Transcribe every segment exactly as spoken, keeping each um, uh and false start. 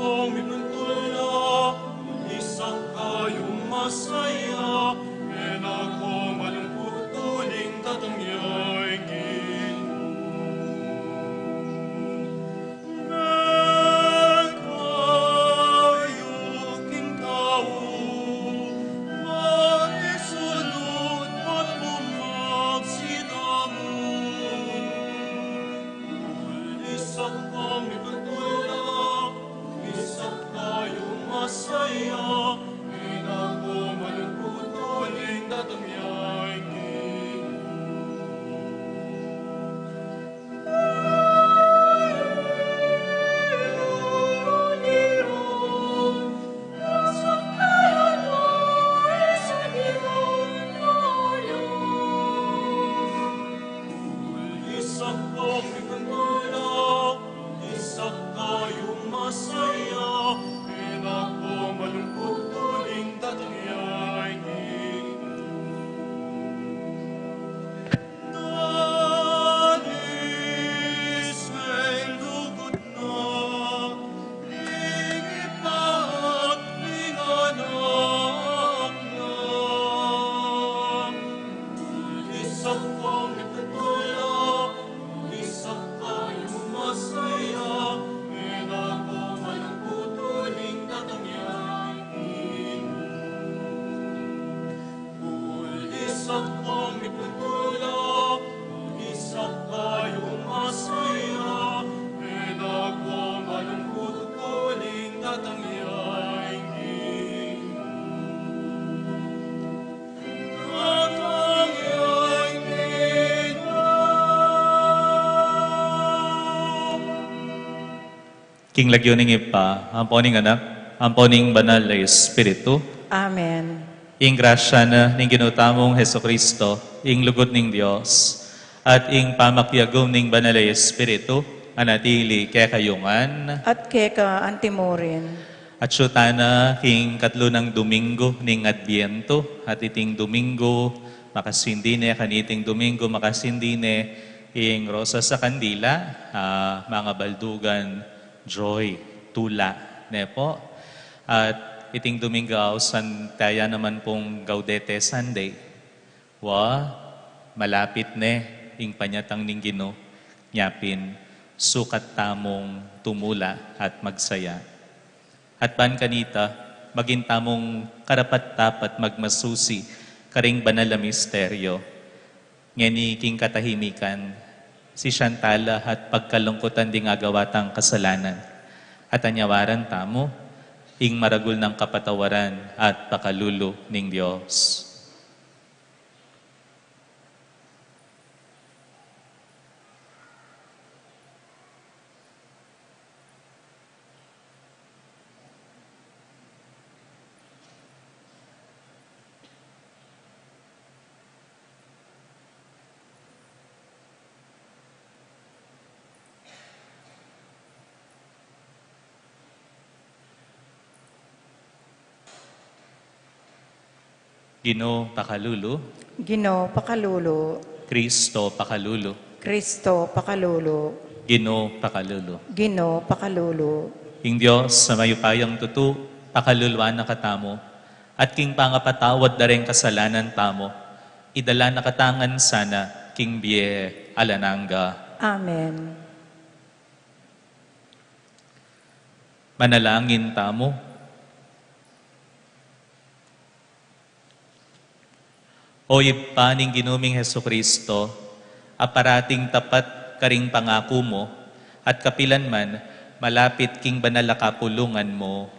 Kong mipuntul na, isakayung masaya, e na ko malungkut uling datang ya ing Ginu. Mekayu king tau, makisunut at bumagsi tamu. Isakayung mipuntul na, isakayung masaya, e na ko malungkut uling datang ya ing Ginu. Isakayung mipuntul na, isakayung masaya, e na ko malungkut uling datang ya ing Ginu. Danis ing lugud na, ing Ibpa at ing Anak na. Isakayung mipuntul na, isakayung masaya, e na ko malungkut uling datang ya ing Ginu. Isakayung mipuntul na, isakayung masaya, e na ko malungkut uling datang ya ing Ginu. Datang ya ing Ginu. King lagyu ning Ibpa, ampo ning Anak, ampo ning Banal a Espiritu. Amen. Ing grasya na ning Ginu tamung Jesucristo, ing lugud ning Dios, at ing pamakiagum ning Banal a Espiritu, manatili kekayu ngan. At keka antimurin. Atsu tana king katlu nang Domingo ning Adbiento, at iting Domingo makasindi ne, kaniting Domingo makasindi ne ing Rosas a Kandila, ah, mangabaldugan, joy, tula, ne po. At iting Domingo ausan taya naman pung Gaudete Sunday. Wa, malapit ne ing panyatang ning Ginu, nyapin sukat tamung tumula at magsaya. At ban kanita, maging tamung karapat-dapat magmasusi karing banal a misteryo. Ngeni king katahimikan, sisian tala at pagkalungkutan ding agawa tang kasalanan, at anyawaran tamu ing maragul nang kapatawaran at pakalulu ning Dios. Ginu, pakalulu. Ginu, pakalulu. Kristo, pakalulu. Kristo, pakalulu. Ginu, pakalulu. Ginu, pakalulu. Ing Dios a mayupayang tutu, pakaluluan na katamu, at king pangapatawad da ring kasalanan tamu, idala na katamu ngan sana king bie alang angga. Amen. Manalangin tamu. O Ibpa ning Ginu ming Jesucristo, a parating tapat karing pangaku mu, at kapilan man malapit king banal a kapulungan mu,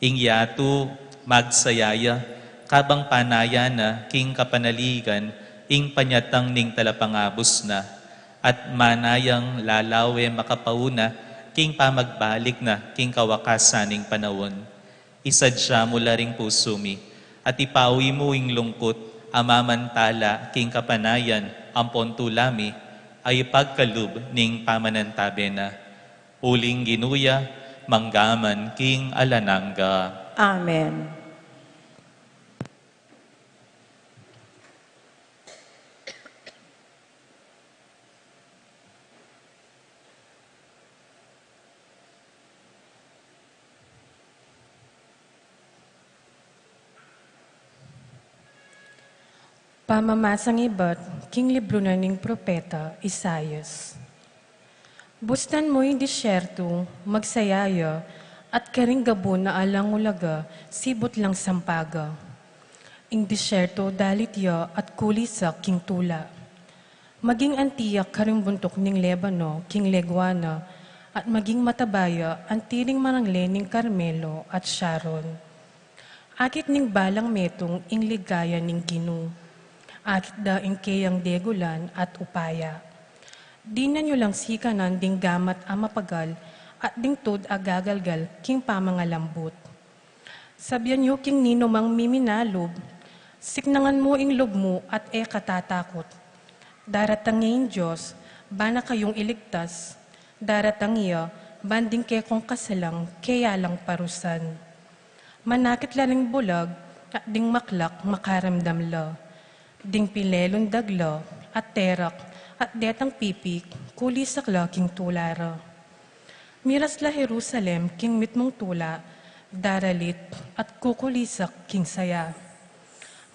ing yatu magsaya ya, kabang panaya na king kapanaligan ing panyatang ning talapangabus na, at manayang lalawe makapauna king pamagbalik na king kawakasan ning panaun. Isadya mu la ring pusu mi, at ipawi mu ing lungkut a mamantala king kapanayan ampon tula mi, a ipagkalub ning pamanantabe na. Uling Ginu ya, manggaman king alang angga. Amen. Pamamasang ibat king libru na ning propeta Isaias. Bustan mu ing disyertu, magsaya ya, at karing gabun a alang ulaga, sibut lang sampaga. Ing disyertu dalit ya at kulisak king tula. Maging anti ya karing buntuk ning Lebano king legua na, at maging mataba ya anti ring marangle ning Carmelo at Sharon. Akit ning balang metung ing ligaya ning Ginu. Akit da ing keyang degulan at upaya. Dinan yu lang sikanan ding gamat a mapagal at ding tud a gagalgal king pamangalambut. Sabian yu king ninumang miminalub, siknangan mu ing lub mu at e ka tatakut. Daratang ya ing Dios, ban na kayung iligtas. Daratang ya, ban ding kekong kasalang, keya lang parusan. Manakit la ring bulag, at ding maklak makaramdam la. Ding pilelung dagla, at terak, at detang pipik, kulisak la king tula ra. Miras la Jerusalem king mitmung tula, daralit, at kukulisak king saya.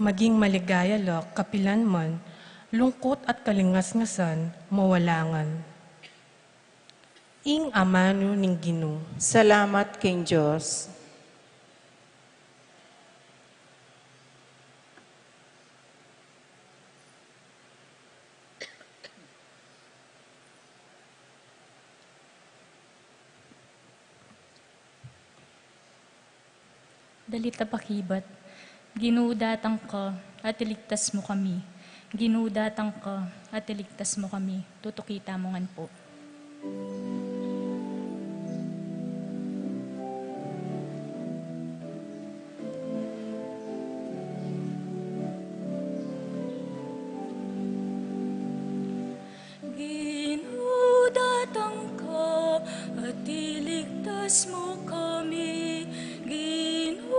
Maging maligaya la kapilan man, lungkut at kalingasngasan, mawalangan. Ing amanu ning Ginu. Salamat king Dios. Dalit a pakibat. Ginu, datang ka at iligtas mu kami. Ginu, datang ka at iligtas mu kami. Tutuki tamu ngan pu. Ginu, datang ka at iligtas mu kami. Ginu,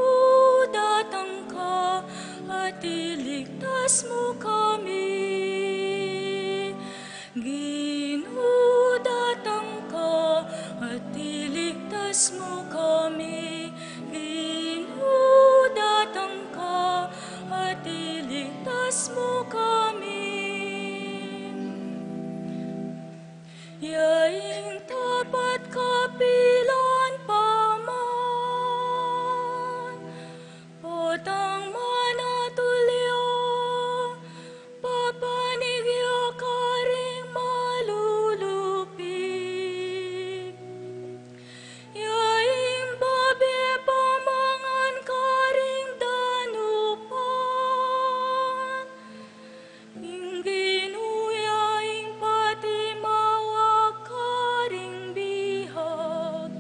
datang ka at iligtas mu kami. Ginu, datang ka at iligtas mu kami. Ginu, datang ka at iligtas mu kami. Ya ing tapat kapilan pa man, potang manatulya, papanig ya karing malulupig. Ya ing babie pa man ngan karing danupan, ing Ginu ya ing patimawa karing bihag.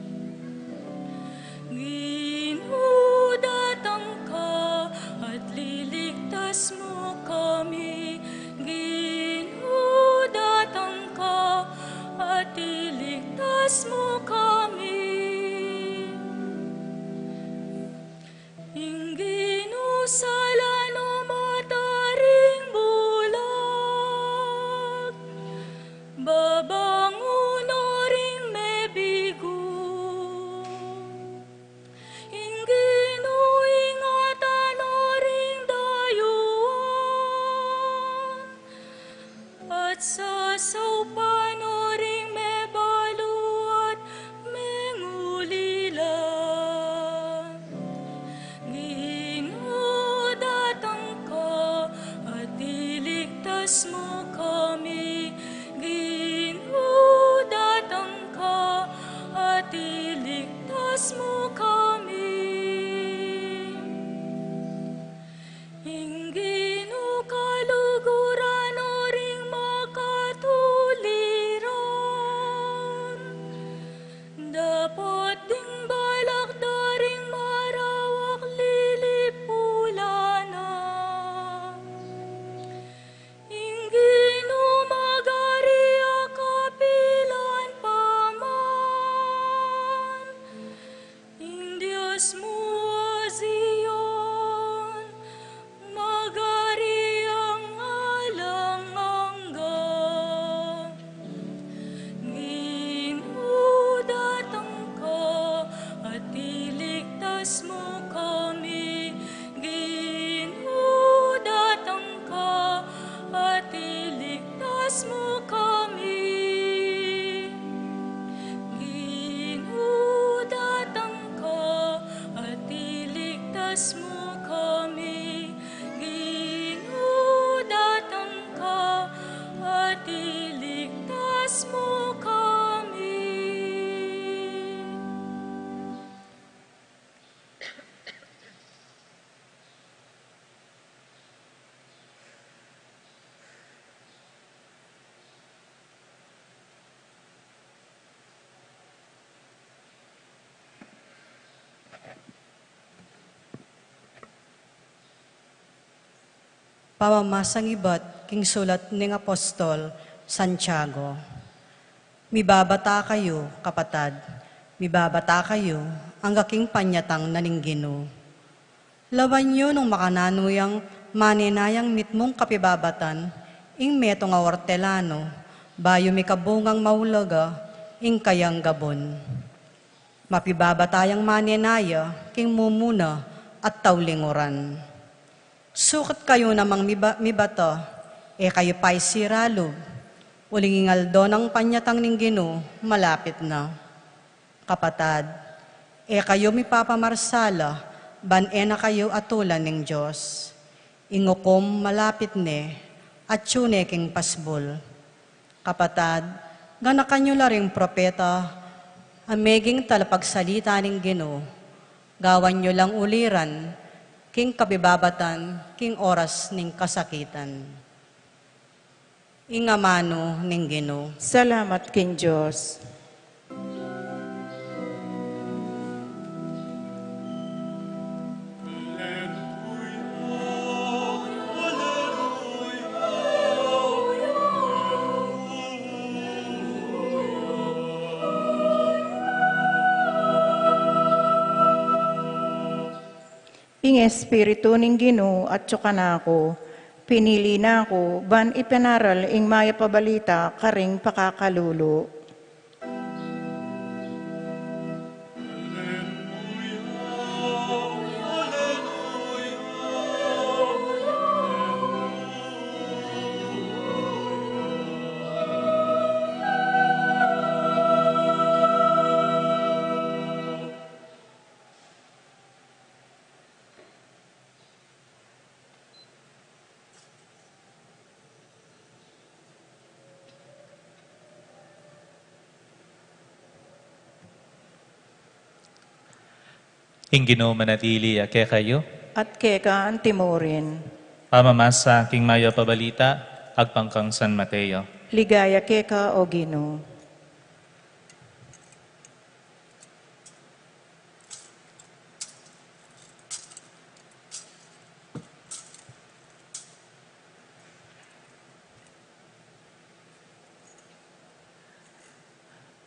Ginu, datang ka at liligtas mu kami. Ginu, datang ka at iligtas mu kami. Ing Ginu, sala no mataring bulag, babangun no ring mebigu. Ing Ginu, ingatan no ring dayuan, at sasaupan no ring mebalu at mengulila. Ginu, datang ka at iligtas mu kami. Ginu, datang ka at iligtas mu kami. Ing Ginu, kaluguran no ring makatuliran, dapot ding balak da ring marawak lilipulan na. Ing Ginu, magari ya kapilan pa man. Ing Dios mu a Zion, magari yang alang angga. Ginu, datang ka at iligtas mu kami. Ginu, datang ka Iligtas mu kami, Ginu, datang ka, at iligtas mu kami. Pamamasang ibat king sulat ning Apostol Santiago. Mibabata kayu, kapatad, mibabata kayu, angga king panyatang na ning Ginu. Lawan yu nung makananu yang manenayang mitmung kapibabatan, ing metung a ortelanu, bayu mikabungang maulaga ing kayang gabun. Mapibabata yang manenaya king mumuna at taulinguran. Sukat kayu namang miba-, mibata, e kayu paisiralub, uling ing aldo nang panyatang ning Ginu malapit na. Kapatad, e kayu mipapamarsala, ban e na kayu atulan ning Dios. Ing ukum malapit ne, atyu ne king pasbul. Kapatad, ganakan yu la ring propeta a meging talapagsalita ning Ginu, gawan yu lang uliran king kabibabatan king oras ning kasakitan. Ing amanu ning Ginu. Salamat king Dios. Ing Espiritu ning Ginu atyu kanaku, pinili na ku ban ipanaral ing mayap a balita karing pakakalulu. Ing Ginu manatili ya kekayu. At keka antimurin. Pamamasa king mayap a balita agpang kang San Mateo. Ligaya keka, O Ginu.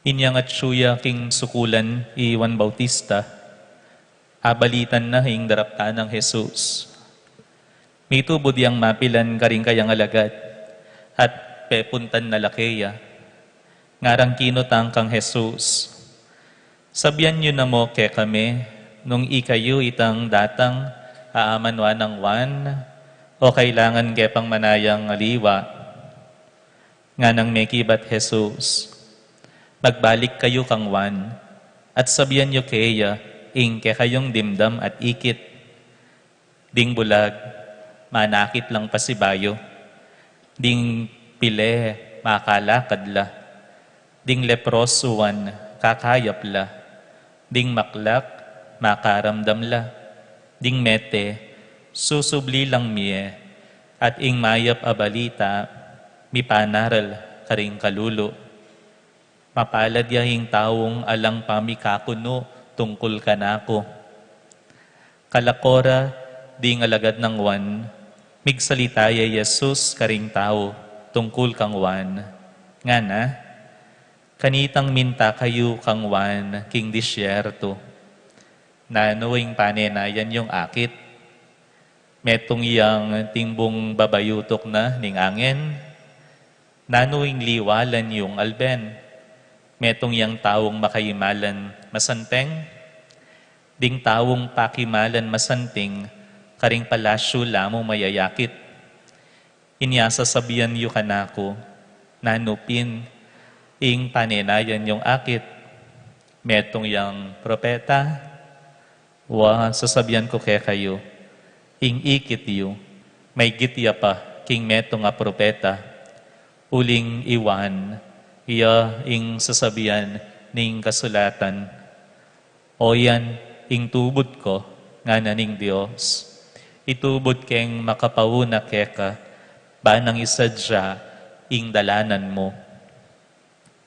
Inyang atyu ya king sukulan i Juan Bautista, abalitan na ing daraptan nang Jesus. Mitubud yang mapilan karing kayang alagad, at pepuntan na la keya. Ngarang kinutang kang Jesus, "Sabian yu na mu kekami, nung ikayu itang datang a amanwa nang Juan, o kailangan ke pang manayang aliwa?" Nganang mekibat Jesus, "Magbalik kayu kang Juan, at sabian yu keya ing kekayung dimdam at ikit. Ding bulag, manakit lang pasibayu. Ding pile, makalakad la. Ding leprosuan, kakayap la. Ding maklak, makaramdam la. Ding mete, susubli lang mie, at ing mayap a balita, mipanaral karing kalulu. Mapalad ya ing taung alang pamikakunu tungkul kanaku." Kalako ra ding alagad nang Juan, migsalita ya i Jesus karing tau tungkul kang Juan. Ngana, "Kanitang minta kayu kang Juan king disyerto. Nanu ing panenayan yung akit? Metung yang timbung babayutuk na ning angin? Nanu ing liwalan yung alben? Metung yang taung makaimalan masanting? Ding taung pakimalan masanting karing palasyu la mu mayayakit? Inya sasabian yu kanaku, nanu pin ing panenayan yung akit? Metung yang propeta? Wa, sasabian ku kekayu, ing ikit yu, maigit ya pa king metung a propeta, uling i Juan, iya ing sasabian ning kasulatan. Oyan ing tubud ku, ngana ning Dios, itubud keng makapauna keka, ban nang isadia ing dalanan mu.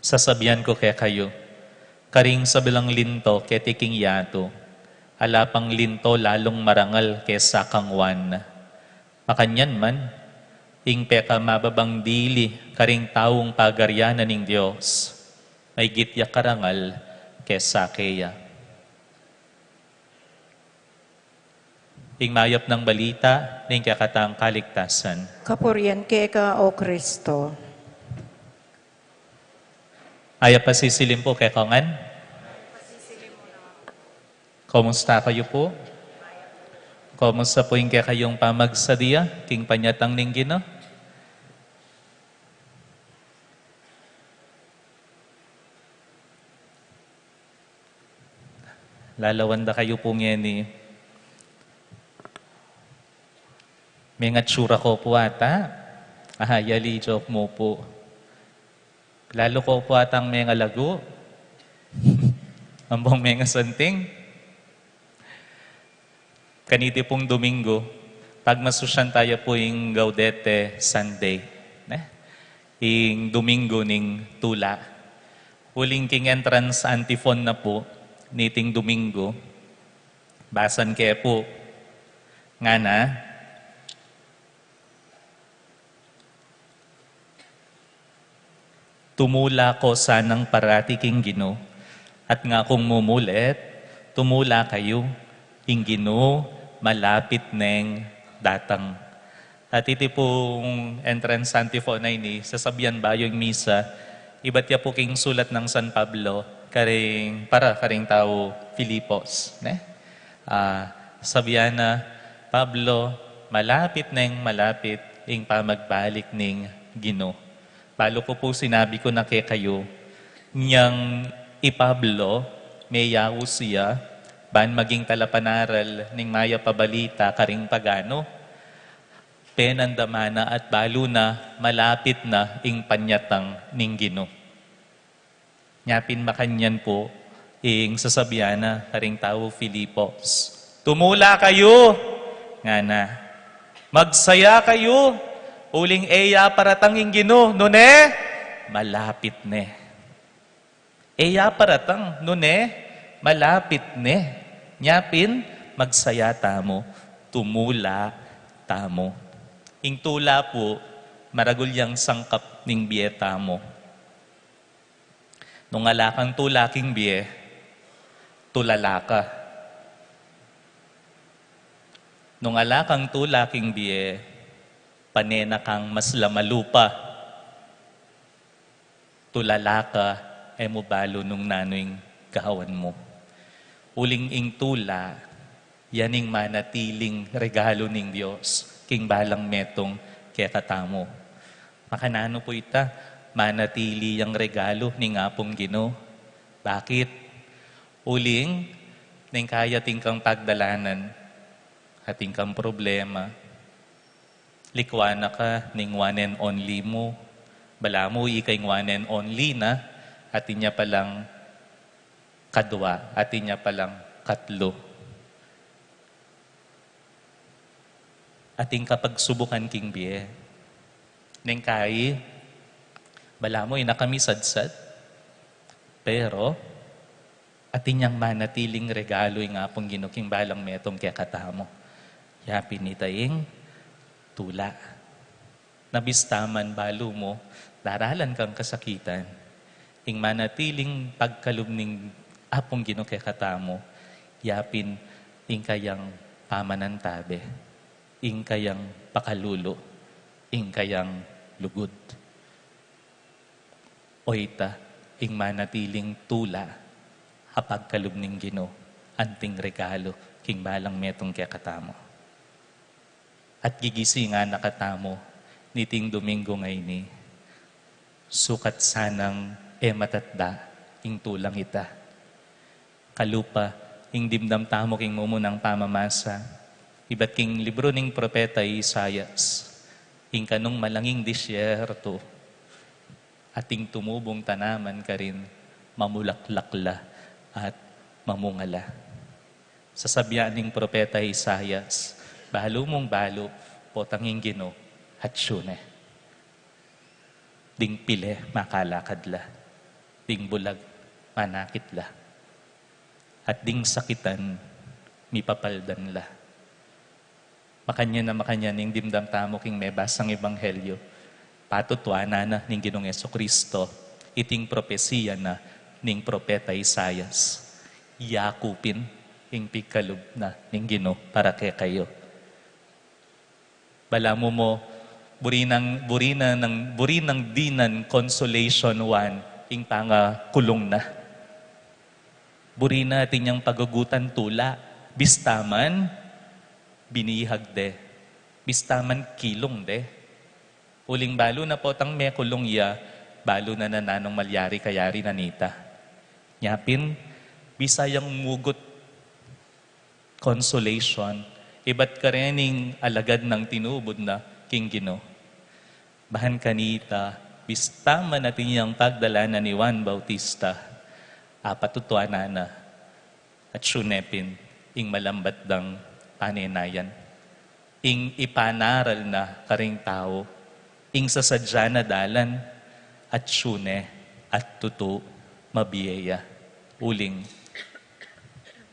Sasabian ku kekayu, karing sabilang linto keti king yatu, ala pang linto lalung marangal kesa kang Juan. Makanyan man, ing pekamababang dili karing taung pagarian na ning Dios, maigit ya karangal kesa keya. Ing mayap nang balita ning kekatang kaligtasan. Kapurian keka, O Kristo. Mayap a sisilim pu kekongan. Kumusta kayu pu? Kumusta pu ing kekayung pamagsadia king panyatang ning Ginu? Lalawan da kayu pu ngeni. Mengatsura ku pu ata. Ah, yali, joke mu pu. Lalu ku pu atang mengalagu. Ampong mengasanting. Kaniti pung Domingo, pagmasusyan taya pu ing Gaudete Sunday, ne? Ing Domingo ning tula. Uling king entrance antiphon na pu niting Domingo, basan ke pu, ngana, tumula ko sanang parati king Ginu, at ngakung mumulit, tumula kayu, ing Ginu malapit neng datang. At iti pung entrance antiphon a ini, sasabian bayu ing misa, ibat ya pu king sulat nang San Pablo, karing, para karing tau Filipos, ne? Ah, sabian na, Pablo, malapit neng malapit ing pamagbalik ning Ginu. Balu ku pu sinabi ku na kekayu, nyang i Pablo, meyaus ya, ban maging talapanaral ning mayap a balita karing pagano, penandam na at balu na malapit na ing panyatang ning Ginu. Nya pin makanyan pu ing sasabian na karing tau Filipos, tumula kayu, ngana. Magsaya kayu, uling e ya paratang ing Ginu, nune, malapit ne. E ya paratang, nune, malapit ne. Nya pin, magsaya tamu, tumula tamu. Ing tula pu, maragul yang sangkap ning bie tamu. Nung ala kang tula king bie, tulala ka. Nung ala kang tula king bie, pane na kang mas lamalupa. Tulala ka, e mu balu nung nanu ing gawan mu. Uling ing tula, yan ing manatiling regalu ning Dios king balang metung kekatamu. Makananu pu ita, manatili yang regalu ning Apung Ginu? Bakit? Uling, neng kaya atin kang pagdalanan, atin kang problema, likuan na ka ning one and only mu. Balamu ika ing one and only na, atin ya palang kadwa, atin ya palang katlu. Atin kapagsubukan king bie. Neng kai, balamu e na kami sadsad. Pero, atin yang manatiling regalu ing Apung Ginu king balang metung kekatamu. Ya pin ita ing tula. Nabista man balu mu, daralan kang kasakitan. Ing manatiling pagkalub ning Apung Ginu kekatamu, ya pin ing kayang pamanantabe, ing kayang pakalulu, ing kayang lugud. O ita, ing manatiling tula, a pagkalub ning Ginu, anting regalu, king balang metung kekatamu. At gigisingan na katamu, niting Domingo ngeni, sukat sanang e matatda, ing tulang ita. Kalupa, Ing dimdam tamu king mumunang pamamasa, ibat king libru ning propeta Isaias, ing kanung malanging disyerto, ating tumubung tanaman karin, mamulaklak la at mamunga la. Sasabyan ning propeta Isaias, balu mung balu, potang ing Ginu, atsu ne. Ding pile, makalakad la. Ding bulag, manakit la. At ding sakitan, mipapaldan la. Makanyan a makanyan ing dimdam tamu king mebasang ebanghelyo. Patutuanan na ning Ginung Jesucristo, iting propesiya na ning propeta Isaias. Yakupin ing pigkalub na ning Ginu para kekayu. Balamu mo, buri nang, buri na nang, buri nang dinan consolation one, ing pangakulung na. Buri na atin yang pagagutan tula, bista man binihag de, bista man kilung de. Uling balu na potang mekulung ya, balu na nanung malyari kayari na nita. Nyapin, bisa yang mugut consolation, ibat karening alagad nang tinubud na king Ginu. Ban kanita, bista man atin yang pagdalanan ni Juan Bautista, apatutuanan na, atsu ne pin ing malambat dang panenayan. Ing ipanaral na karing tau, ing sasadya na dalan, atsu ne at tutu, mabie ya. Uling,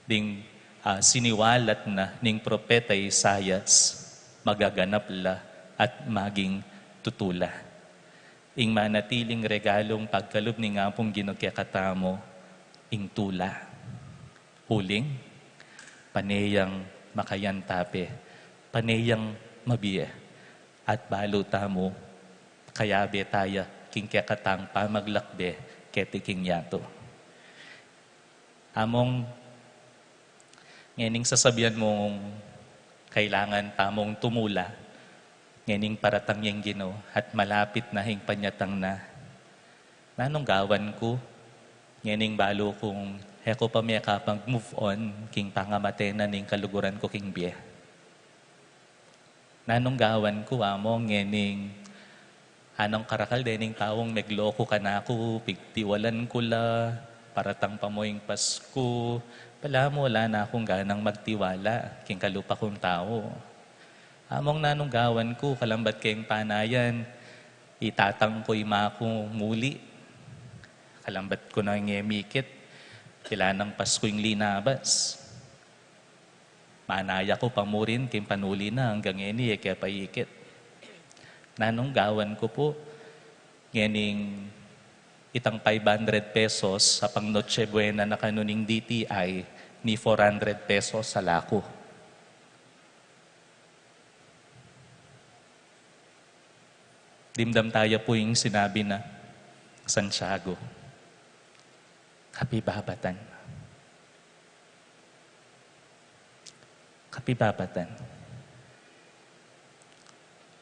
ding, ah, siniwalat na ning propeta Isaias, magaganap la at maging tutu la. Ing manatiling regalung pagkalub ning Apung Ginu kekatamu, ing tula. Uling, pane yang makayantabe, pane yang mabie, at balu tamu, kayabe taya, king kekatang pamaglakbe, keti king yatu. Among, ngening sasabyan mung kailangan tamung tumula, ngening paratang yang Ginu, at malapit na ing panyatang na. Nanung gawan ku, ngening balu kung e ku pa mekapag-move on, king pangamate na ning kaluguran ku king bie. Nanung gawan ku, Among, ngening anung karakal dening taung megloku kanaku, pigtiwalan ku la, paratang pa mu ing Pasku, balamu ala na kung ganang magtiwala, king kalupa kung tau. Among, nanung gawan ku, kalambat keng panayan, itatang ku ima ku muli. Kalambat ku nang e mikit, kila nang Pasku ing linabas. Manaya ku pa mu rin king panuli na anggang ngeni e ke pa ikit. Nanung gawan ku pu, ngening itang five hundred pesos, a pang Noche Buena na kanu ning D T I, ni four hundred pesos ala ku. Dimdam taya pu ing sinabi na Santiago, kapibabatan. Kapibabatan.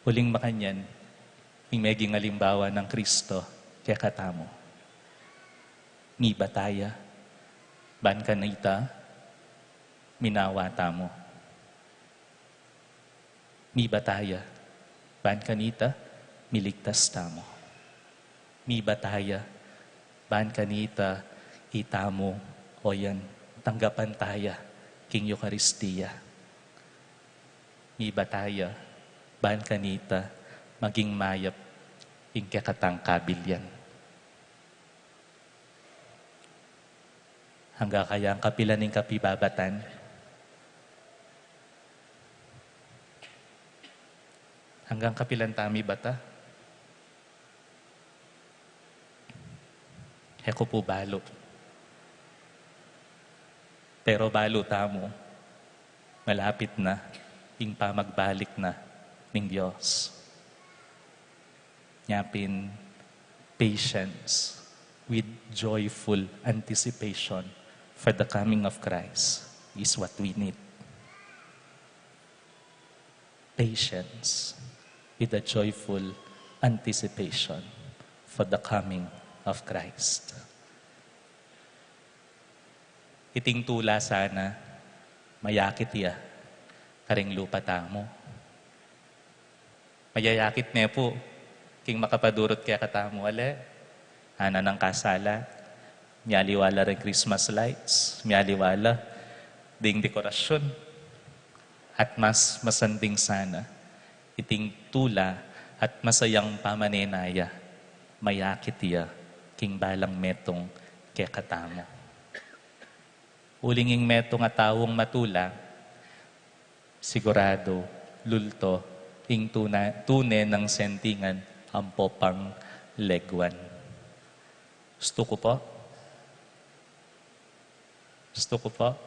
Uling makanyan, ing meging alimbawa nang Kristo kekatamu. Miba taya, ban kanita, minawa tamu. Miba taya, ban kanita, miligtas tamu. Miba taya, ban kanita, itamu, o yan, tanggapan taya, king Eukaristia. Miba taya, ban kanita, maging mayap, ing kekatang kabilian. Angga kayang kapilan ing kapibabatan? Anggang kapilan ta mibata? E ku pu balu. Pero balu tamu, malapit na ing pamagbalik na ning Dios. Nya pin, patience with joyful anticipation for the coming of Christ is what we need. Patience with a joyful anticipation for the coming of Christ. Iting tula sana, mayakit ya karing lupa tamu. Mayayakit ne pu king makapadurut kekatamu, ale, anak nang kasalan, mialiwa la ring Christmas lights, mialiwa la ding dekorasyun, at mas masanding sana iting tula at masayang pamanenaya, mayakit ya king balang metung kekatamu. Uling ing metung a taung matula, siguradu, lulto ing tuna-, tune nang sentingan ampo pang leguan. Gustu ku po? Gustu ku po?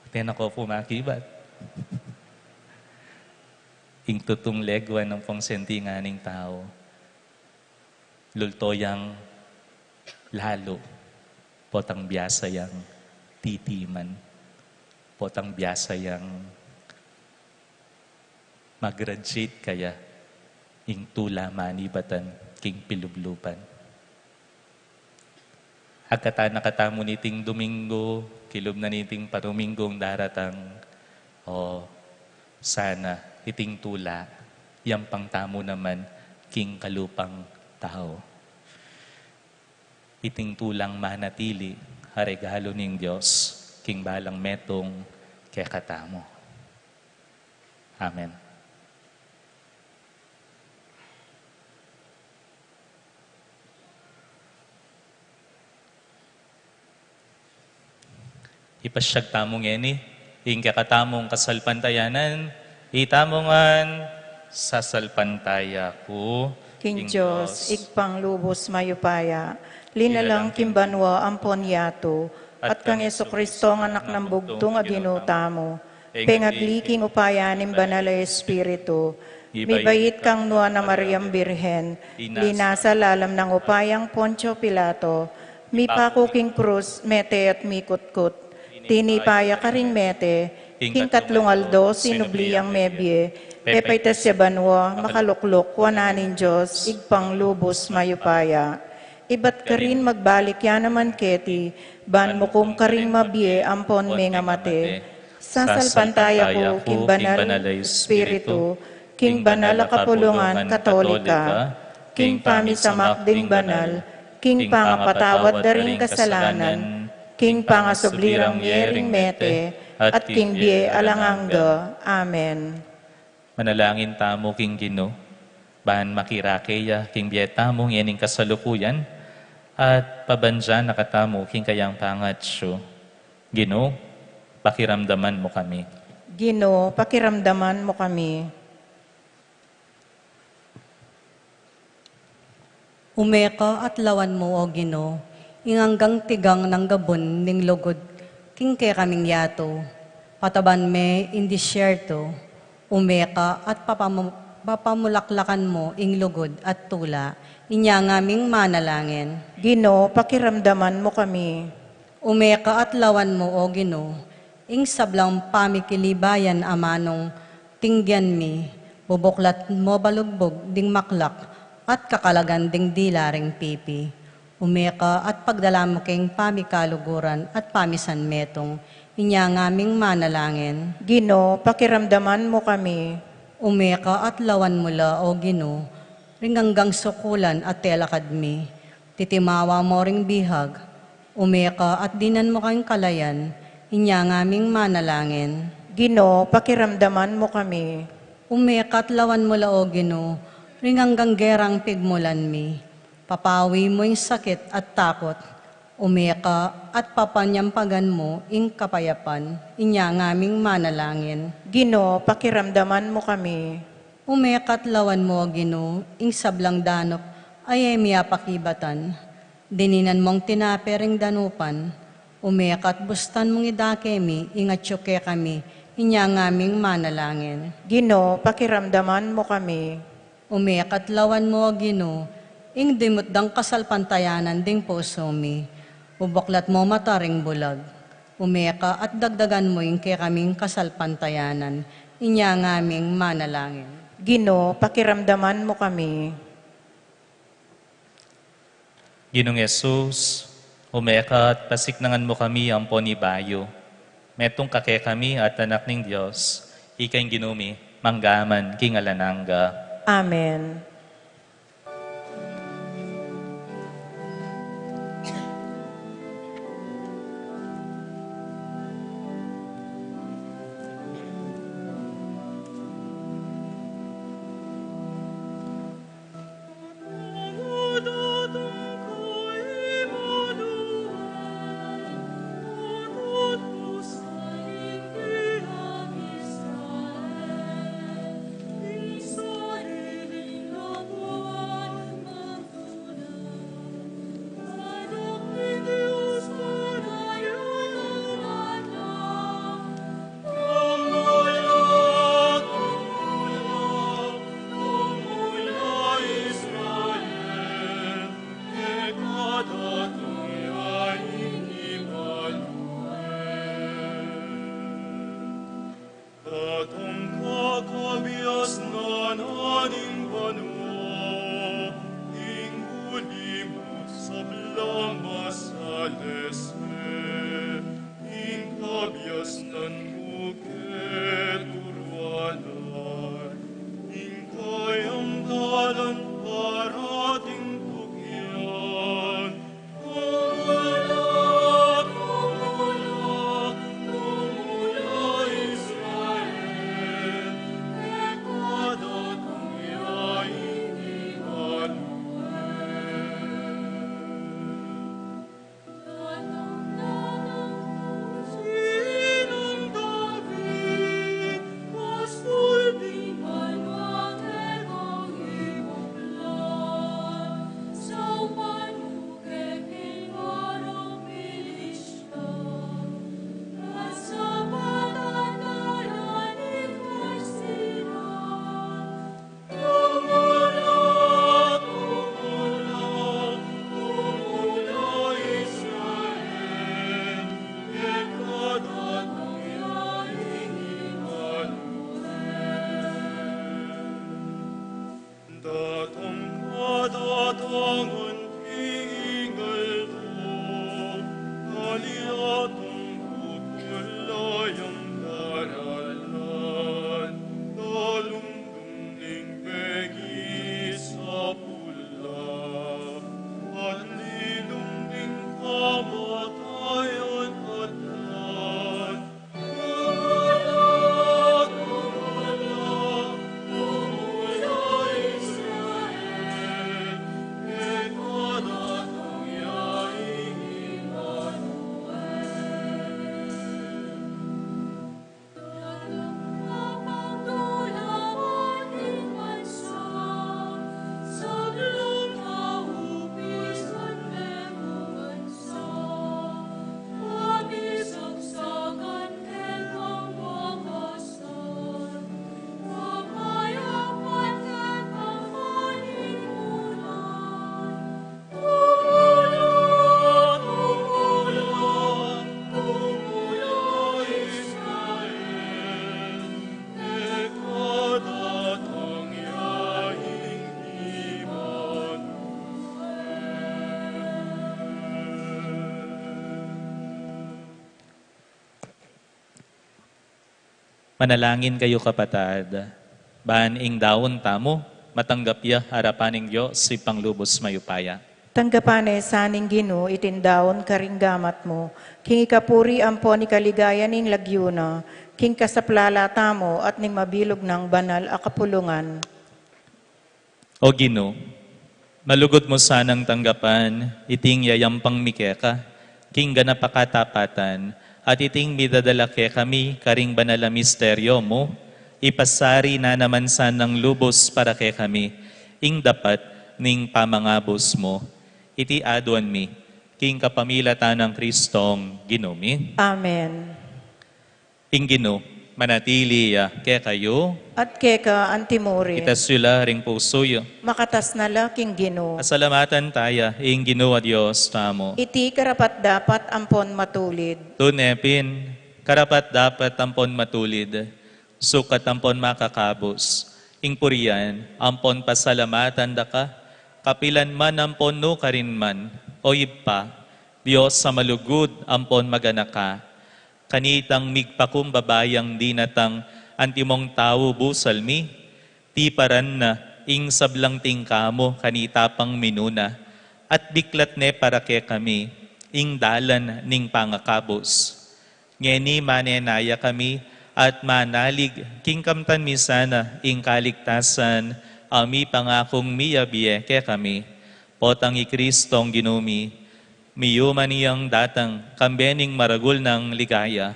Tena ko pu makibat. Ing tutung leguan ampong sentingan ning tau, lulto yang lalu potang biasa yang titiman, potang biasa yang ma-graduate kaya ing tula manibatan king pilubluban. Agkatan na katamu niting Duminggu, kilub na niting paruminggung daratang, o sana iting tula, yang pang tamu naman king kalupang tau. Iting tulang manatili a regalu ning Dios king balang metung kekatamu. Amen. Ipasyag tamu ngeni ing kekatamung kasalpantayanan, itamu ngan sasalpantaya ku king Dios, Ibpang lubus mayupaya, linalang king banua ampon yatu, at kang Jesucristo, anak nang bugtung a Ginu tamu, pengagli king upaya ning Banal a Espiritu, mibait kang nuan a Mariang Birhen, linasa lalam nang upayang Poncio Pilato, mipaku king krus, mete at mikutkut, tinipa ya karing mete, king katlung aldo sinubli yang mebie, pepaitas ya banua, makalukluk wanan ning Dios, Ibpang lubus mayupaya. Ibat karin magbalik ya naman keti, ban mukum karing mabie ampon mengamate. Sasalpantaya ku king Banal a Espiritu, king banal a kapulungan Katolika, king pamisamak ding banal, king pangapatawad da ring kasalanan, king pangasubli rang mie ring mete, at king bie alang angga. Amen. Manalangin tamu king Ginu, ban makirake ya king bie tamu ngening kasalukuyan, at pabandian na katamu king kayang pangatsu. Ginu, pakiramdaman mu kami. Ginu, pakiramdaman mu kami. Ume ka at lawan mu, O Ginu, ing anggang tigang nang gabun ning lugud king kekaming yatu. Pataban me ing disyerto, ume ka at papamu-, papamulaklakan mu ing lugud at tula. Inya ngaming manalangin. Ginu, pakiramdaman mu kami. Ume ka at lawan mu, O Ginu, ing sablang pamikilibayan a manung tinggian mi, bubuklat mu balugbug ding maklak at kakalagan ding dila ring pipi. Ume ka at pagdala mu king pamikaluguran at pamisanmetung, inya ngaming manalangin. Ginu, pakiramdaman mu kami. Ume ka at lawan mu la, O Ginu, ring anggang sukulan at telakad mi. Titimawa mu ring bihag, ume ka at dinan mu keng kalayan, inya ngaming manalangin. Ginu, pakiramdaman mu kami. Ume ka at lawan mu la, O Ginu, ring anggang gerang pigmulan mi. Papawi mu ing sakit at takut, ume ka at papanyampagan mu ing kapayapan, inya ngaming manalangin. Ginu, pakiramdaman mu kami. Ume ka at lawan mu, O Ginu, ing sablang danup a e mi apakibatan. Dininan mung tinape ring danupan. Ume ka at bustan mung idake mi ing atyu kekami, inya ngaming manalangin. Ginu, pakiramdaman mu kami. Ume ka at lawan mu, O Ginu, ing dimutdang kasalpantayanan ding pusu mi. Bubuklat mu mata ring bulag. Ume ka at dagdagan mu ing kekaming kasalpantayanan, inya ngaming manalangin. Ginu, pakiramdaman mu kami. Ginung Jesus, Ume ka at pasiknangan mu kami ampon ibayu. Metung ka kekami at anak ning Dios, ika ing Ginu mi, mangga man king alang angga. Amen. Datang ka kabiasnan ning banua, ing bulimut sablang masalese, ing kabiasnan mu keturuan, ing kayang dalan parating tukian, Datang ka, datang anti ing aldo, kaliatang bukul la yang daralan, dalumdum ning bengi sapul la, at lilum ning kamatayan at lan. Manalangin kayu, kapatad, ban ing daun tamu matanggap ya arapan ning Dios, Ibpang lubus mayupaya. Tanggapan na sa ning Ginu iting daun karing gamat mu, king ikapuri ampon ikaligaya ning lagyu na, king kasaplalan tamu at ning mabilug nang banal a kapulungan. O Ginu, malugud mu sanang tanggapan iting yayampang mi keka king ganap a katapatan, at iting midadala kekami karing banal a misteryo mu, ipasari na naman sanang lubus para kekami ing dapat ning pamangabus mu. Iti aduan mi king kapamilatan nang Kristong Ginu mi. Amen. Ing Ginu manatili ya kekayu. At keka antimurin. Itas yu la ring pusu yu. Makatas na la king Ginu. Pasalamatan taya ing Ginu a Dios tamu. Iti karapat-dapat ampon matulid. Tune pin, karapat-dapat ampon matulid, sukat ampon makakabus, ing purian ampon pasalamatan da ka, kapilan man ampon nukarin man, O Ibpa, Dios a malugud ampon maganaka, kanitang migpakumbaba yang dinatang antimong tau busal mi, tiparan na ing sablang tingka mu kanita pang minuna, at biklat ne para kekami ing dalan ning pangakabus. Ngeni manenaya kami at manalig king kamtan mi sana ing kaligtasan a mipangakung miyabie kekami. Potang i Kristong Ginu mi, miyuman yang datang kambe ning maragul nang ligaya.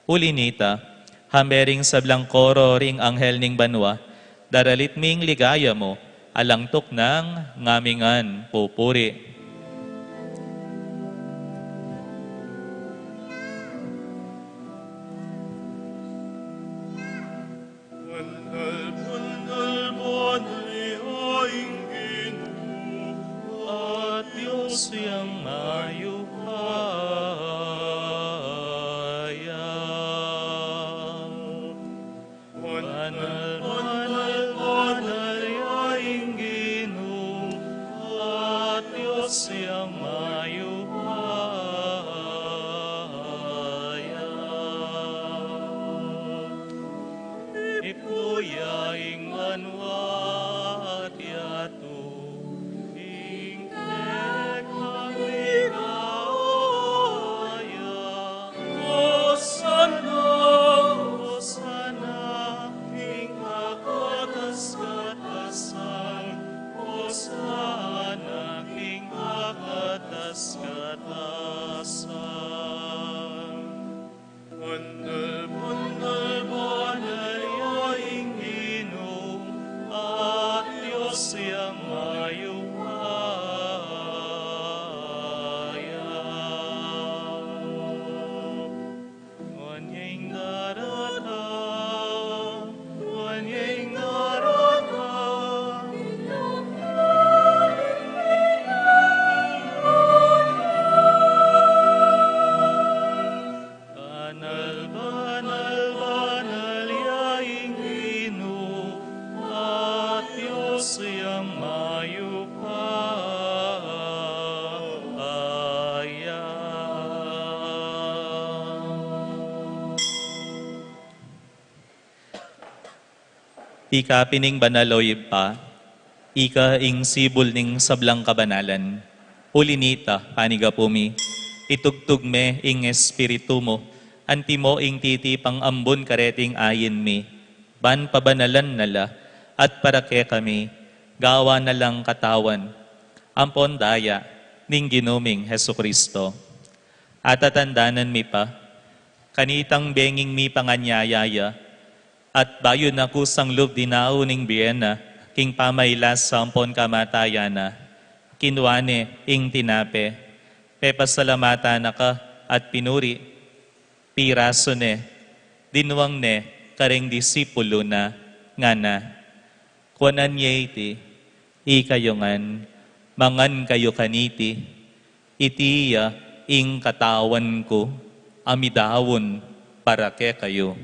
Uli nita, hambe ring sablang koro ring anghel ning banua, daralit ming ligaya mu, alang tuknang ngamingan pupuri. Banal, banal, banal ya ing Ginu, at Dios yang mayupaya. Banal, banal, banal ya ing Ginu, at Dios yang mayupaya. Ipu ya ing banua at yatu ing kekang ligaya. Hosana, Hosana king kakatas-katasan, Hosana king kakatas-katasan. Banal, banal, banal ya ing Ginu, at Dios yang mayupaya. Nuan ya ing daratang, nuan ya ing daratang. Banal, banal, banal ya ing Ginu, at Dios yang mayupaya. Ika pin ing banal, o Ibpa, ika ing sibul ning sablang kabanalan. Uli nita, panigapu mi, itugtug me ing Espiritu mu antimo ing titipang ambun kareting ain mi, ban pabanalan na la at para kekami gawan na lang katawan ampon daya ning Ginu ming Jesucristo. Atatandanan mi pa, kanitang benging mipanganyaya ya, at bayu na kusang lub dinau ning bie na king pamailasa ampon kamatayan na, kinua ne ing tinape, pepasalamatan na ka at pinuri, pirasu ne, dinwang ne karing disipulu na, ngana: Kuanan ye iti, ikayu ngan, mangan kayu kaniti, iti ya ing katawan ku a midaun para kekayu.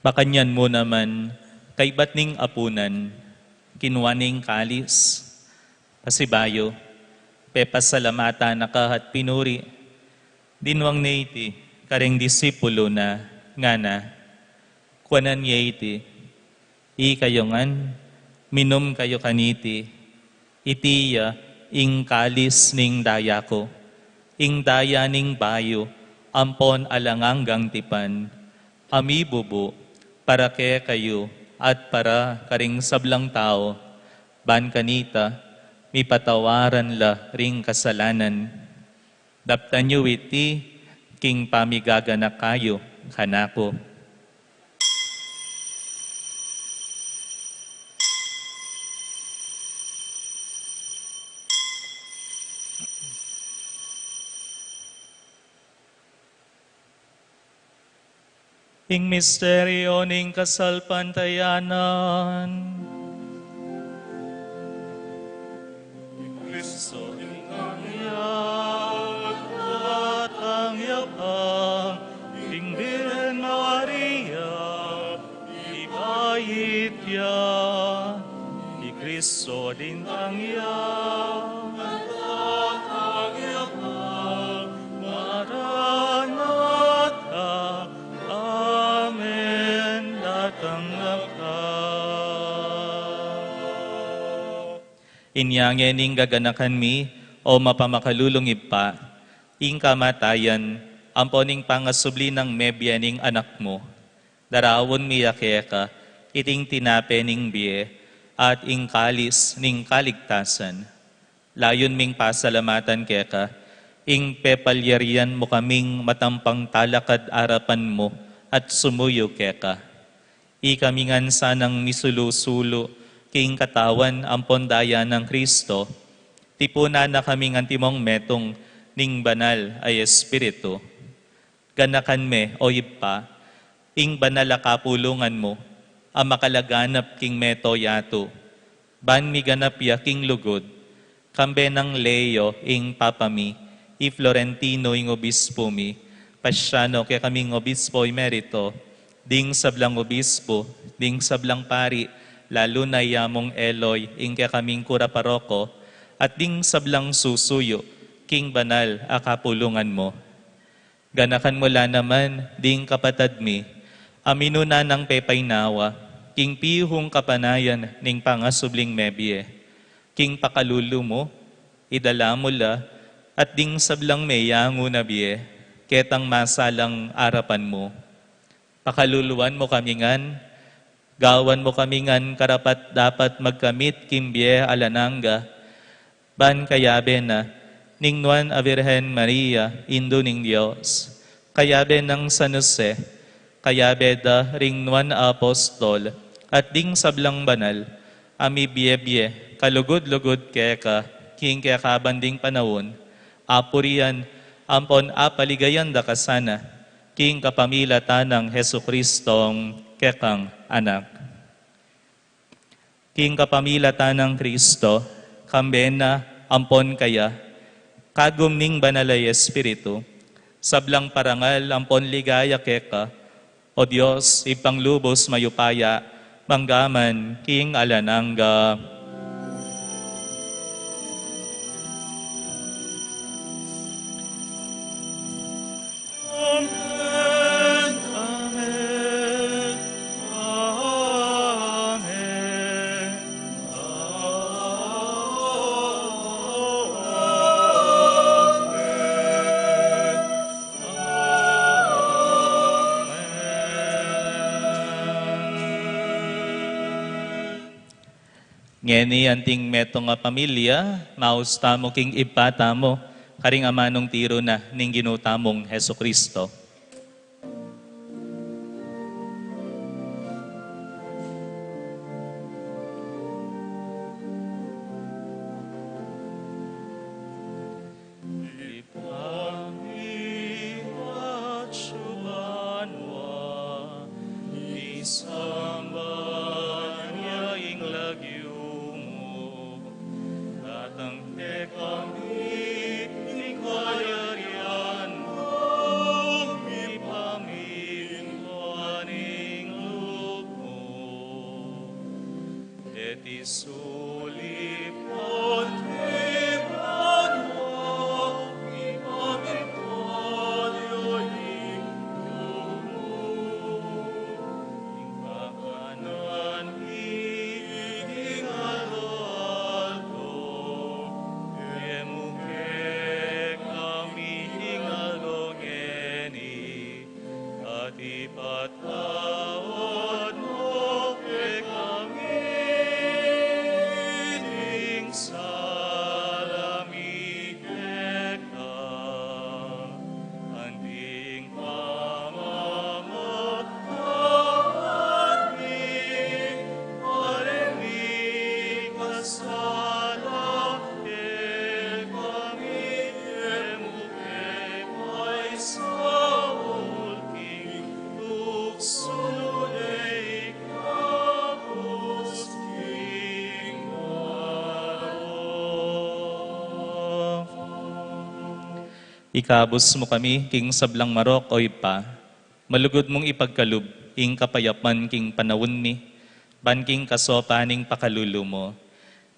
Makanyan mu naman, kaybat ning apunan, kinua ne ing kalis, pasibayu, pepasalamatan na ka at pinuri, dinwang ne iti karing disipulu na, ngana: Kuanan ye iti, ikayu ngan, minum kayu kaniti, iti ya ing kalis ning daya ku, ing daya ning bayu ampon alang anggang tipan, a mibubu para kekayu at para karing sablang tau, ban kanita mipatawaran la ring kasalanan. Daptan yu iti king pamigaganaka yu kanaku. Ing misteryu ning kasalpantayanan. Kristo, ing Ya, i Kristo dintang ya, datang ya ka, Maranatha, amen, datang ya ka. Inya ngening gaganakan mi, o mapamakalulung Ibpa, ing kamatayan ampo ning pangasubli nang mebie ning Anak mu. Daraun mi ya keka iting tinape ning bie at ing kalis ning kaligtasan. Layun ming pasalamatan keka ing pepalyarian mu kaming matampang talakad arapan mu at sumuyu keka. Ikami ngan sanang misulu-sulu king katawan ampon daya nang Kristo, tipunan na kaming antimong metung ning Banal a Espiritu. Ganakan me, o Ibpa, ing banal a kapulungan mu a makalaganap king mabilug a yatu, ban miganap ya king lugud, kambe nang Leo ing Papa mi, i Florentino ing Obispo mi, Paciano kekaming Obispo Emerito, ding sablang obispo, ding sablang pari, lalu na i Among Eloy ing kekaming kura paroko, at ding sablang susuyu king banal a kapulungan mu. Ganakan mu la naman ding kapatad mi a minuna nang pepaynawa king pihung kapanayan ning pangasubling mebie. King pakalulu mu, idala mu la at ding sablang meyangu na bie ketang masalang arapan mu. Pakaluluan mu kami ngan, gawan mu kami ngan karapat-dapat magkamit king bie alang angga, ban kayabe na ning Nuan a Virgen Maria, Indu ning Dios, kayabe nang San Jose, kayabe da ring Nuan a Apostol, at ding sablang banal a mibie-bie kalugud-lugud keka king kekaban ding panaun, apurian ampon apaligayan da ka sana king kapamilatan nang Jesucristong kekang Anak. King kapamilatan nang Kristo, kambe na ampon kaya, kagum ning Banal a Espiritu, sablang parangal ampon ligaya keka, O Dios, Ibpang lubus mayupaya, mangga man king alang angga. Amen. Amen. Amen. Amen. Ngeni anting metung a pamilya, maus tamu king Ibpa tamu, karing amanung tiru na ning Ginu tamung Jesucristo. Ibpa mi, atsu ka banua, misamban ya ing lagyu mu, datang kekami ing kayarian mu, mipamintuan ing lub mu. Deti sulip anti banua, mipamintuan ya ing lub mu. Ing kakanan mi king aldo-aldo, ibie mu kekami king aldo ngeni, at ipatawad mu kekami ding sala mi keka, anting pamamatawad mi karing mikasala kekami, e mu ke paisaul king tuksu, nune ikabus king marok. Ikabus mu kami king sablang marok, O Ibpa, malugud mung ipagkalub ing kapayapan king panaun mi, Ban king kasopan ning pakalulu mu,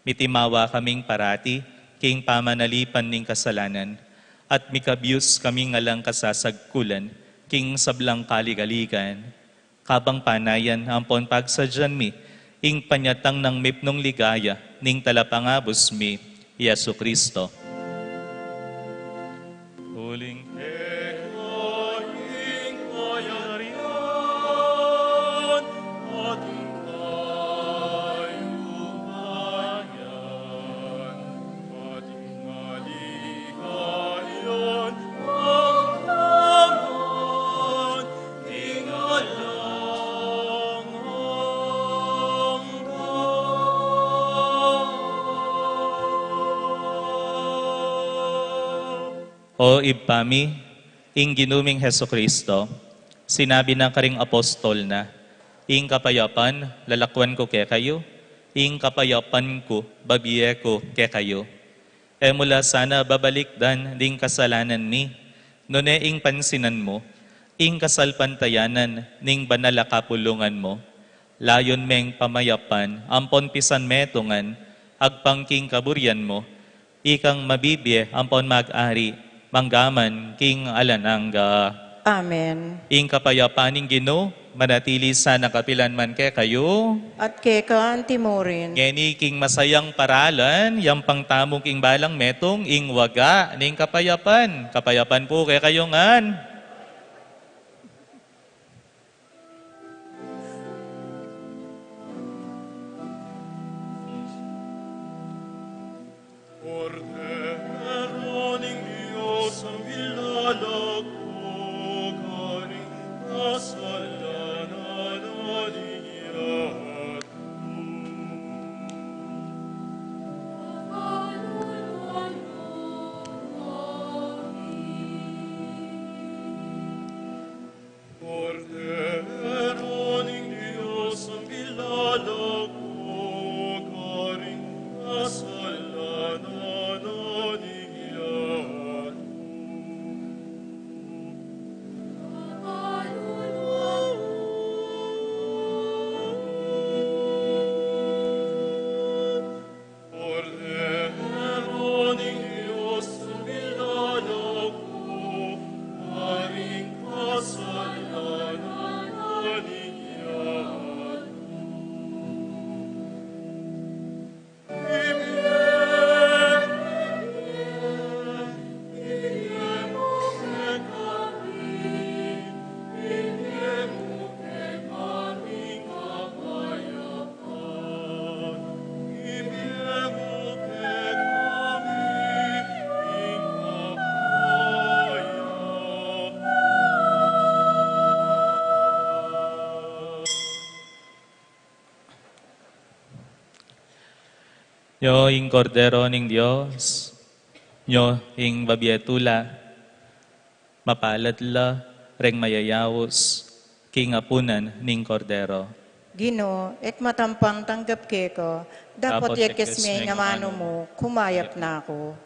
mitimawa kaming parati king pamanalipan ning kasalanan, at mikabus kaming alang kasasagkulan king sablang kaligaligan, kabang panayan ampon pagsadyan mi ing panyatang nang mipnung ligaya ning Talapangabus mi, Jesucristo. Uling keka ing kayarian, at ing kayupayan, at ing kaligayan, angga man ing alang angga. O Ibpa mi, ing Ginu ming Jesucristo, sinabi na karing apostol na, "Ing kapayapan lalakwan ku kekayu, ing kapayapan ku babie ku kekayu." E mu la sana babalikdan ding kasalanan mi, nune ing pansinan mu ing kasalpantayanan ning banal a kapulungan mu, layun meng pamayapan ampon pisan metungan agpang king kaburian mu, ikang mabibie ampon mag-ari mangga man king alang angga. Amen. Ing kapayapan ning Ginu manatili sana kapilan man kekayu. At keka anti mu rin. Ngeni king masayang paralan, yampang tamu king balang metung ing waga ning kapayapan. Kapayapan pu kekayu ngan. Kordero ning Dios, a milalako karing kasalanan ning yatu. Kordero ning Dios, a milalako karing kasalanan ning yatu. Kordero ning Dios, a milalako karing kasalanan ning yatu. Nyo ing Kordero ning Dios, nyo ing babie tula. Mapalad la reng mayayaus king apunan ning Kordero. Ginu, et matampang tanggap keka, dapot yagkas me ing amanu mu, kumayap na ku.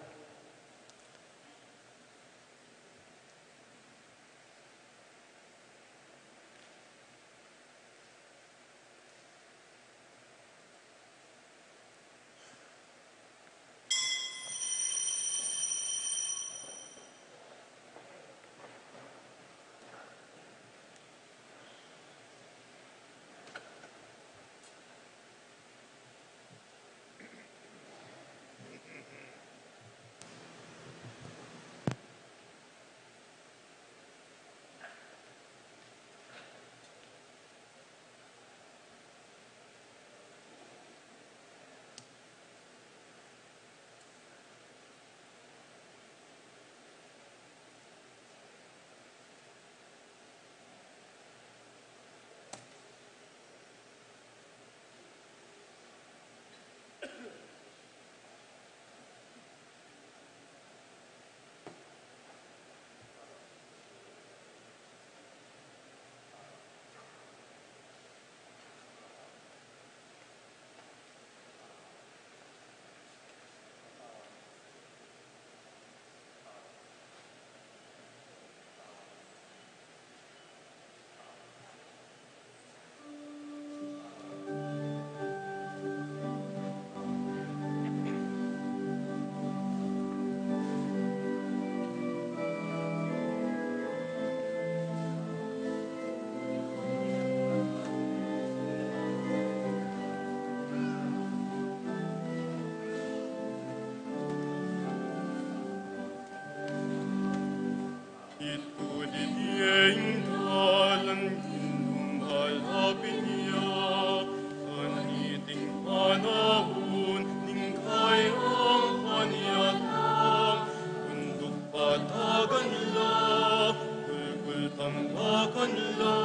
Apin ya, kaniting panaun, ning kayang panyatang, unduk patagan la, kulkul tambakan la,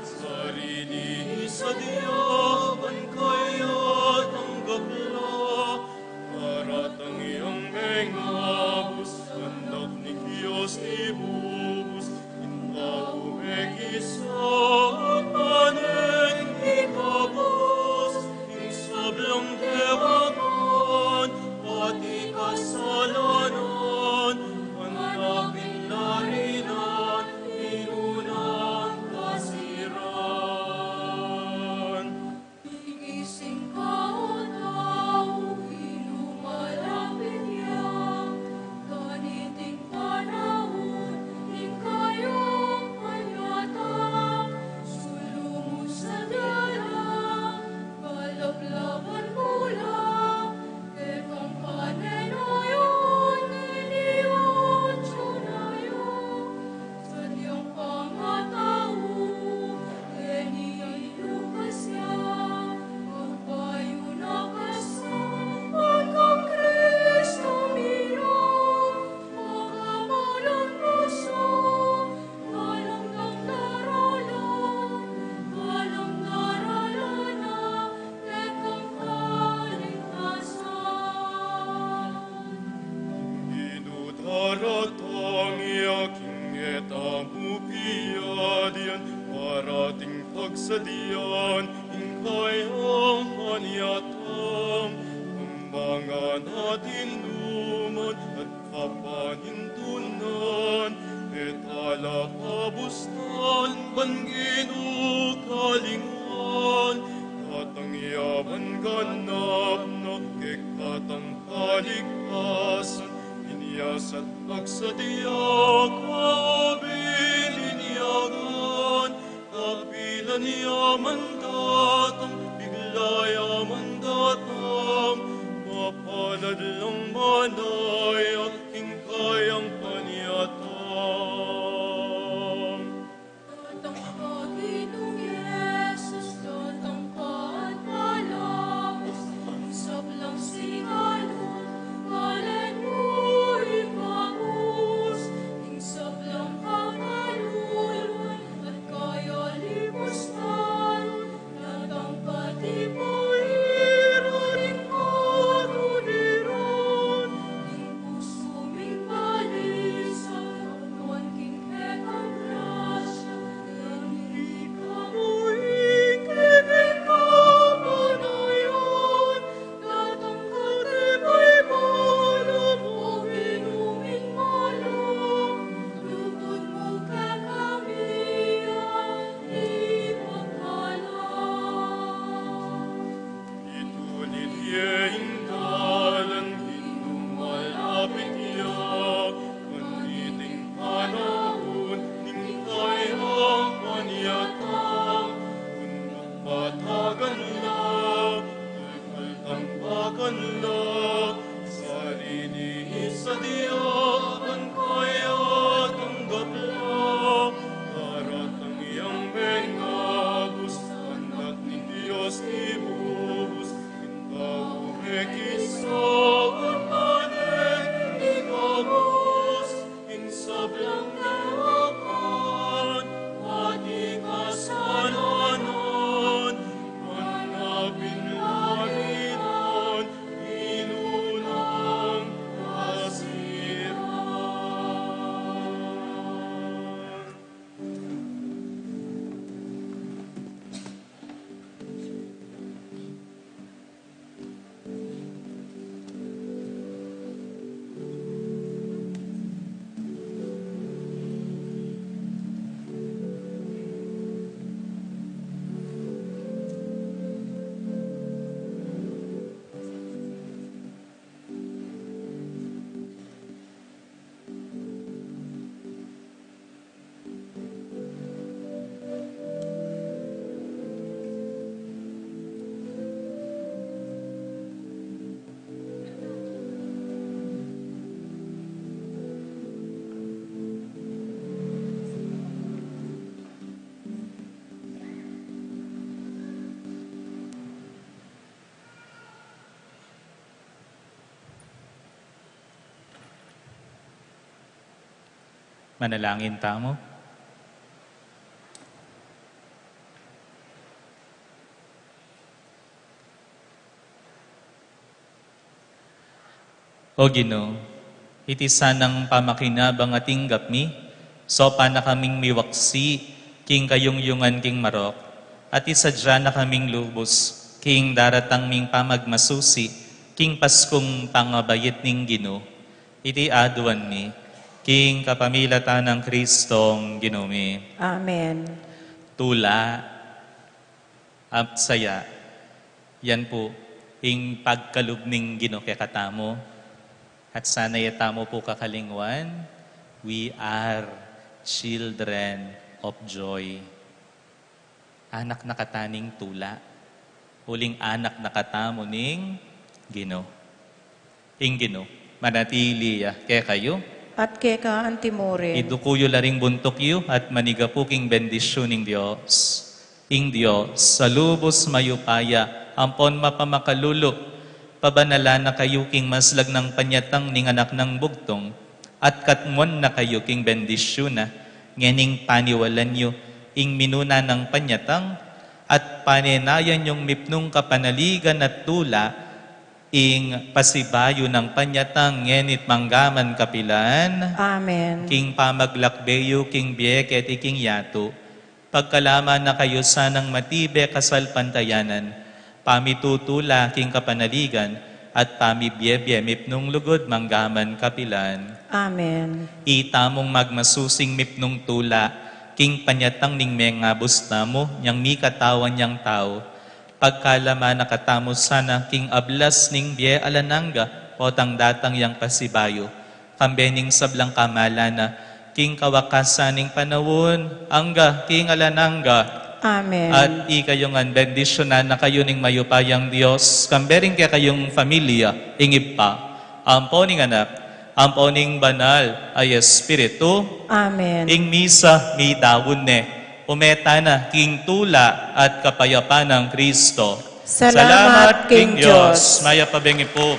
sarili ni sadya, ban kaya tanggap la, daratang yang mengabus, anak ning Dios ni bubus, ing tau mekisama panen ikabus, ing sablang dewakan, pati kasalanan, manapin na rin ang inunang kasiran. Igising ka, O tau, ilumalapit ya, kaniting panaun, ing kayang panyatang, sulu mu sadya la, kalapalapan mu la, kekang panenayan, ini atyu na ya, sadyang pangatau, keni ilukas ya, magpayu na ka sa, ban kang Kristo mira, makamalan mu sa, kalamdang daralan, kalamdang daralan na, kekang kaligtasan. Ing Ginu daratang ya king e tamu pialian, parating pagsadyan, ing kayang panyatang, ambangan atin numan, at kapanindunan, e ta la pabustan, ban Ginu kalinguan, datang ya ban ganap na, kekatang kaligtasan, inyas at pagsadya, kabibinyagan, kapilan ya man datang, bigla ya man datang, mapalad lang manaya, ing kayang panyatang. Datang pa Ginung Jesus, datang pa at palabus, ing sablang sigalu, kanan mu ikabus, ing sablang kakaluluan, at kaya lipustan, datang pa tipu iran ing karudiran, ing pusu ming pali Manalangin tamu. O Ginu, iti sanang pamakinabang a tinggap mi, saupan na kaming miwaksi king kayungyungan king marok, at isadia na kaming lubus king daratang ming pamagmasusi king Paskung pangabait ning Ginu. Iti aduan mi king kapamilatan nang Kristong Ginu mi. Amen. Tula at saya. Yan pu ing pagkalub ning Ginu kekatamu. At sana ya tamu pu kakalingwan, we are children of joy. Anak na kata ning tula, uling anak na katamu ning Ginu. Ing Ginu manatili ya kekayu. At keka antimurin. Iduku yu la ring buntuk yu at manigapu king bendisyun ning Dios. Ing Dios a lubus mayupaya ampon mapamakalulu, pabanalan na kayu king maslag nang panyatang ning Anak nang Bugtung, at katmuan na kayu king bendisyun na. Ngening paniwalan yu ing minuna nang panyatang, at panenayan yung mipnung kapanaligan at tula, ing pasibayu nang panyatang ngeni't manggaman kapilan. Amen. King pamaglakbe yu king bie keti king yatu, pagkalama na kayu sanang matibe kasalpantayanan, pamitutula king kapanaligan, at pamibiebie mipnung lugud manggaman kapilan. Amen. Itamung magmasusing mipnung tula king panyatang ning mengabus tamu, nyang mikatawan yang tau, pagkalama na katamu sana king ablas ning bie alang angga, potang datang yang pasibayu, kambe ning sablang kamalan na, king kawakasan ning panaun, angga king alang angga. Amen. At ikayu ngan bendisyunan na kayu ning mayupayang Dios, kambe ring kekayung familia, ing Ibpa, ampo ning Anak, ampo ning Banal a Espiritu. Amen. Ing misa midaun ne. Ume tana king tula at kapayapan nang Kristo. Salamat king Dios. Mayap a bengi pu.